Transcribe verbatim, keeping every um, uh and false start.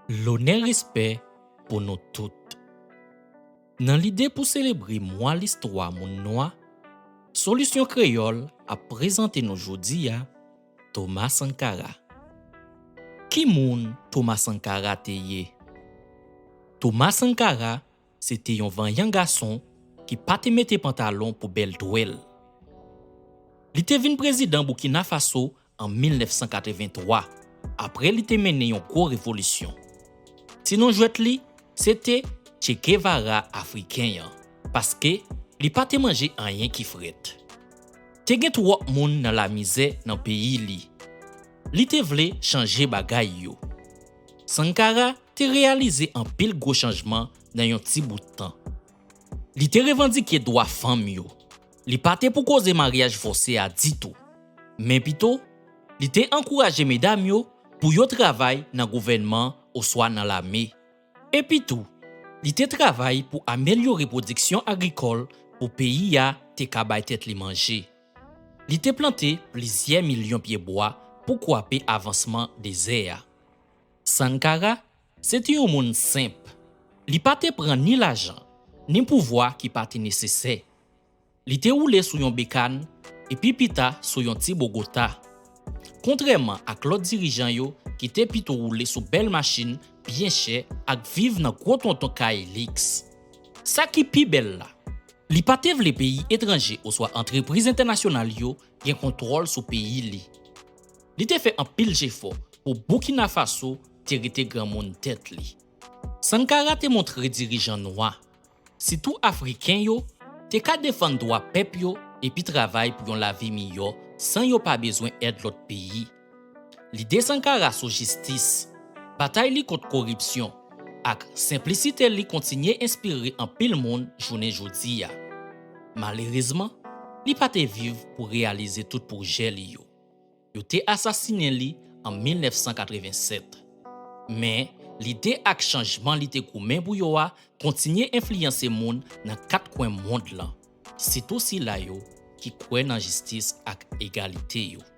Lonè, respè pou nou tout. Nan lide pou selebre mwa listwa moun nwa, Solisyon Kreyòl ap prezante nou jodi a Thomas Sankara. Ki moun Thomas Sankara te ye? Thomas Sankara se te yon vanyan gason ki pa te mete pantalon pou bèl dwèl. Li te vin prezidan Boukina Faso an mil nèf san katrevenntwa, apre li te mennen yon gwo revolisyon. Ti non jwèt li, se te Che Guevara afriken an, paske li pa te manje anyen ki frèt. Te gen twòp moun nan lamizè nan peyi li. Li te vle chanje bagay yo. Sankara te reyalize anpil gwo chanjman nan yon ti bout tan. Li te revandike dwa fanm yo. Li pa te pou koze maryaj fòse a ditou. Men pito, li te ankouraje medam yo pou yo travay nan gouvènman oswa nan lame. Epi tou, li te travay pou amelyore pwodiksyon agrikòl pou peyi a te ka bay tèt li manje. Li te plante plizyè milyon pyebwa pou kwape avansman dezè a. Sankara se te yon moun senp. Li pa te pran ni lajan, ni pouvwa ki pa te nesesè. Li te woule sou yon bekàn, epi pita sou yon ti bogota. Kontrèman ak lòt dirijan yo ki te pito woule sou bèl machin byen chè ak viv nan gwo tonton kay liks. Sa ki pi bèl la, li pa te vle peyi etranje oswa antrepriz entènasyonal yo gen kontwòl sou peyi li. Li te fè anpil jefò pou Boukina Faso te rete granmoun tèt li. Sankara te montre dirijan nwa, sitou afriken yo, te ka defann dwa pèp yo epi travay pou yon lavi miyò san yo pa bezwen èd lòt peyi. Lide Sankara sou jistis, batay li kont koripsyon, ak senplisite li kontinye enspire anpil moun jounen jodi a. Malerezman, li pa te viv pou reyalize tout pwojè li yo. Yo te asasinen li an mil nèf san katrevennsèt. Men, lide ak chanjman li te goumen pou yo a kontinye enfliyanse moun nan kat kwen mond lan, sitou sila yo ki kwè nan jistis ak egalite yo.